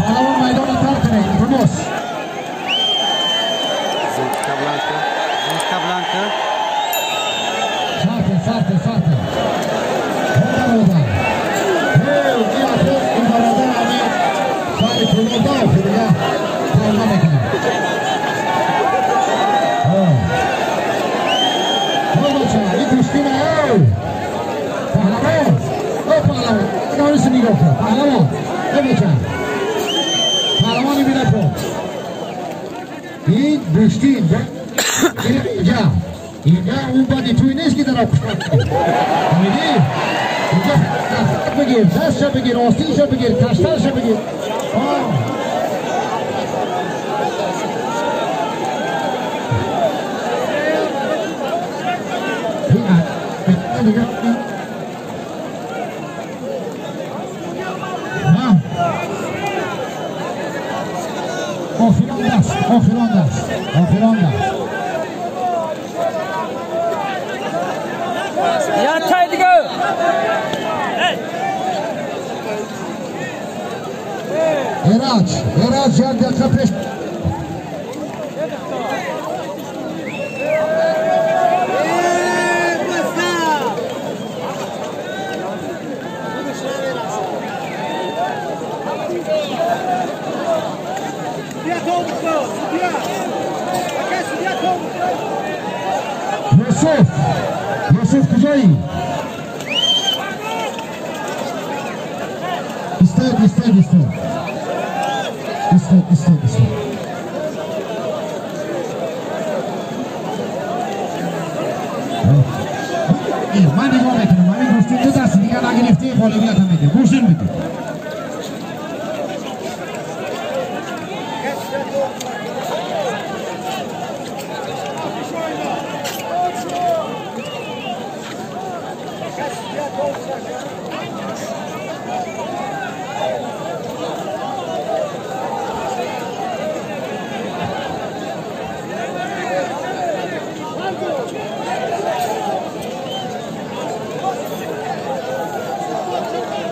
Паҳлавон майдонро тарк кунед, илтимос. Зулфика Бланка. Сарте, сарте, сарте. Бародар. Эй, ин афрод, ин бародар ҳамин шаҳри Кӯлобда охи дига кор намекунад. Ҳо бача, ин гӯштина, эй! Паҳлавон! Эй паҳлавон! Ин нигоҳ кун, паҳлавон! Эй бача! Паҳлавони бинапо. Ин гӯштин инҷа. Инҷа он бади туй нест ки дар об фаҳмидӣ? Инҷа даст бигир, дастша бигир, остинша бигир, каштарша бигир. Охирон даст, охирон даст, охирон даст. Я тай дига. Эраҷ, Эраҷ як дақиқа пеш. Юсуф, Юсуф куҷоӣ? Истед, истед, истед. Истед, истед, истед. Ман нигоҳ мекунам, ҳамин гӯштин ду дасти дигар нагирифтӣ, ғолибиятам медиҳам. Гӯштин бигир.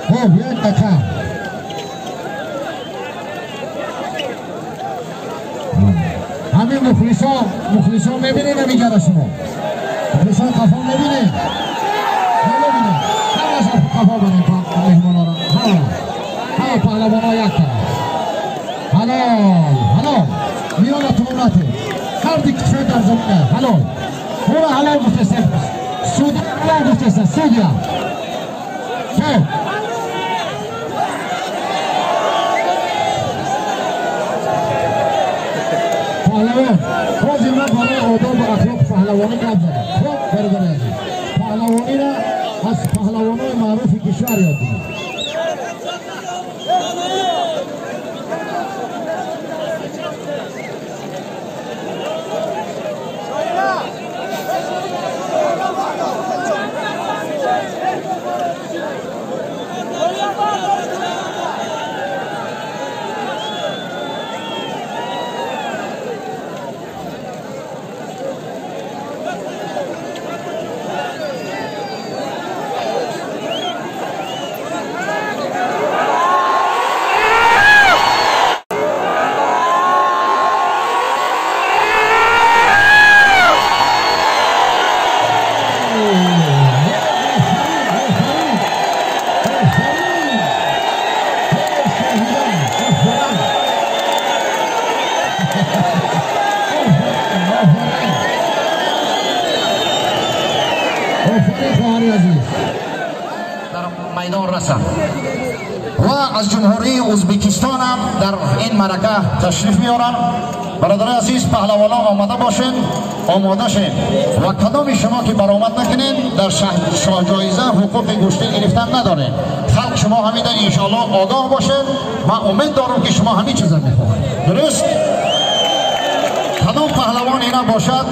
Хоб, як дақиқа. Ҳамин мухлисон, мухлисон мебинед ҳаминҷара шумо? Мухлисон қафо мебинед? Намебинед? Ҳамаша қафо барем меҳмонора. Ҳама. Ҳама паҳлавонҳо як тараф. Ҳалол, ҳалол. Миёнатон натед. Ҳар ду китфе дар замина. Ҳалол. Ҳура ҳалол гуфтесем. Судя ҳалол гуфтесем. Судя. Хоб. Паҳлавон, ҳозир ман барои одоб ва ахлоқи паҳлавонӣ гап задам. Хоб, бародари азиз, паҳлавониро аз паҳлавонои маъруфи кишвар ёд бигир. Майдон расанд ва аз Ҷумҳурии Ӯзбекистон ҳам дар ин марака ташриф меоранд. Бародарои азиз, паҳлавонон омода бошед, омода шед ва кадоми шумо ки баромад накунед дар шоҳҷоиза ҳуқуқи гӯштӣ гирифтан надоред. Халқ шумо ҳамида иншоаллоҳ огоҳ бошед. Ман умед дорам ки шумо ҳамин чиза мехоҳед. Дуруст? Кадом паҳлавон ина бошад,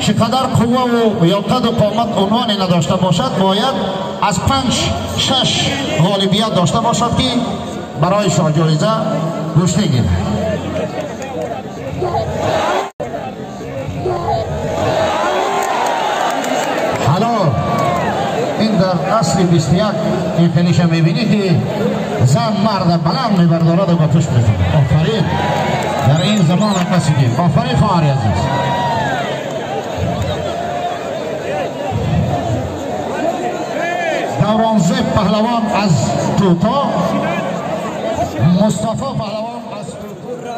чӣ қадар қувваву ё қаду қомат унвоне надошта бошад, бояд аз 5-6 ғолибият дошта бошад ки барои шоҳҷоиза гӯштӣ гирад. Ҳалол. Ин дар асри 21 ин хелиша мебинӣ ки زن مرد بلند میبردارد و با پشت میزنه. آفرین، در این زمان هم رسیدیم. آفرین خواهر عزیز. دورانزب پهلوان از توتا، مصطفی پهلوان از توتا.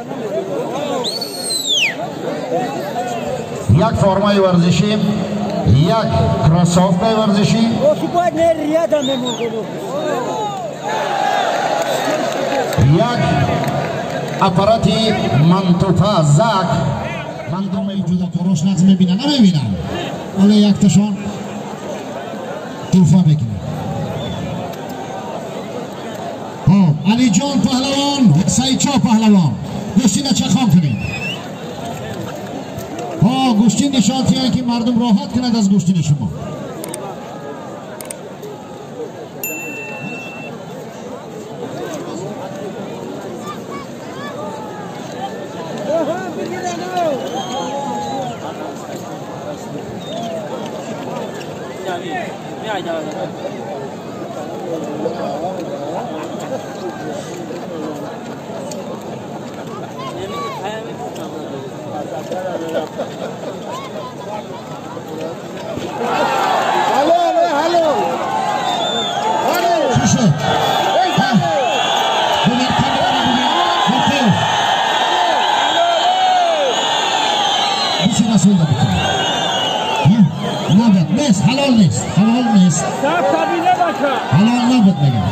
یک فرمای ورزشی، یک کراسافکای ورزشی، یک اپاراتی منتوپا زاک. مردم جدا کاراش نقض میبینن نمیبینن، ولی یک تاشون تحفه میکنه. خب علی جان پهلوان، سعید چا پهلوان، گوشتین چخان کنید. ها گوشتین نشان تیان که مردم راحت کند از گوشتین شما. حلال نیست، حلال نیست، حلال نبود میگم.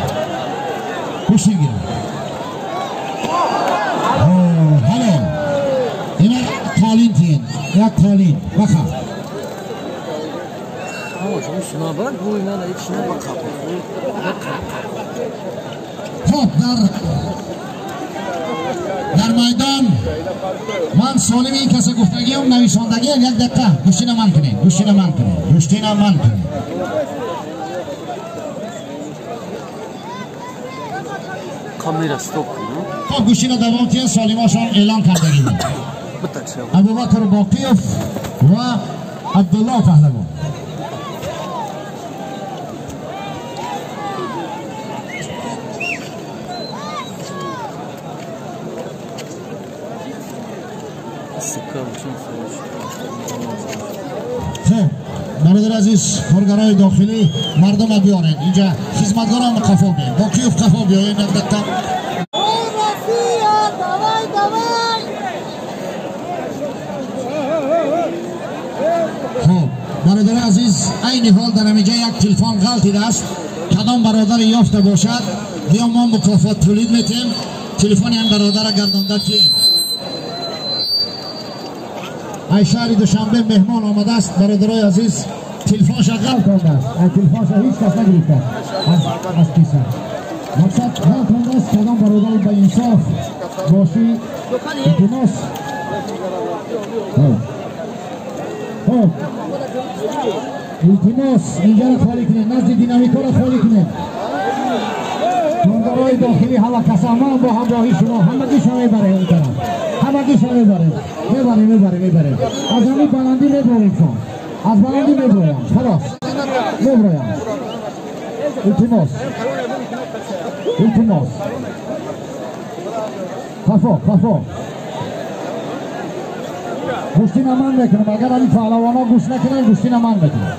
گوشی گیرم. حلال. اینا قالین تین، یک قالین بخواه. خب در میدان من سالم این کس گفتگیم نویساندگیم. یک دقیقه گوشتین من کنید، گوشتین من کنید، گوشتین من کنید. کامرا استاپ. خب گوشتین دوام تین سالیماشان اعلان کردگیم. ابوبکر باقیف و عبدالله پهلوان. خب برادر عزیز، کارگرای داخلی مردم بیارین اینجا، خدمتگاران قفا بیاین، با کیف قفا بیاین. یک دقیقه خب برادر عزیز، عین حال در اینجا یک تلفن غلطیده است. کدام برادر یافته باشد بیا ما مکافات تولید میتیم. تلفن این برادر گردانده تیم. ای شهر دوشنبه مهمان آمده است. برادرای عزیز تلفنش غلط آمده است، تلفنش هیچ کس نگرفته از کیسه. مقصد غلط آمده است. کدام برادر به انصاف باشی التماس. خب التماس اینجا را خالی کنید، نزد دینامیکا را خالی کنید. کارگرای داخلی هوا کسامان با همراهی شما همگی شما میبره اون طرف، همگی شما میبره، میبره میبره میبره. از همین بلندی میبریم شما، از بلندی میبریم. خلاص میبریم. التماس التماس. خفا خفا. گوشتین من میکنم. اگر این پهلوان ها گوش نکنن گوشتین من میکنم.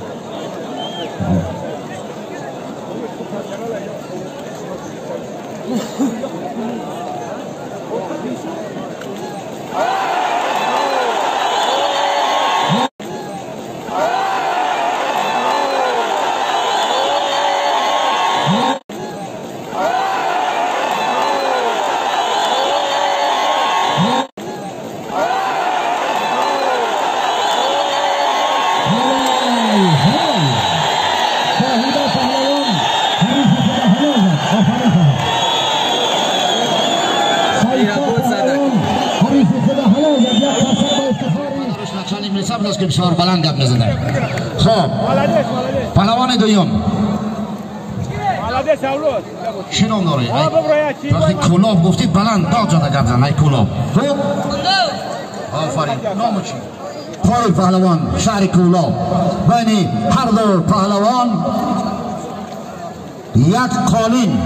که بسیار بلند گپ میزنه. خب پهلوان دوم چی نام داری؟ وقتی کلاب گفتی بلند داد زده گپ زن. ای کلاب. خب آفرین. نام چی؟ پای پهلوان شهر کولاب. بین هر دو پهلوان یک قالین.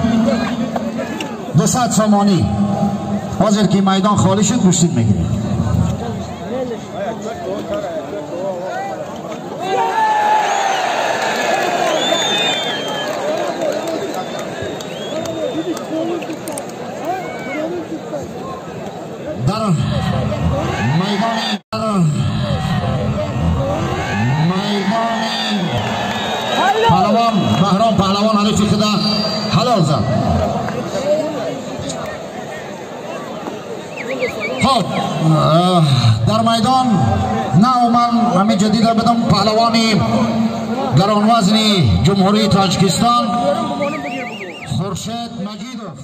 200 сомонӣ. Ҳозир ки майдон холӣ шуд, гӯштин мегирем. Дар майдони паҳлавон Баҳром паҳлавон ҳарифи худа ҳалол зад. Хоб, дар майдон нав ман ҳаминҷо дида будам паҳлавони гаронвазни Ҷумҳурии Тоҷикистон Хуршед Маҷидов.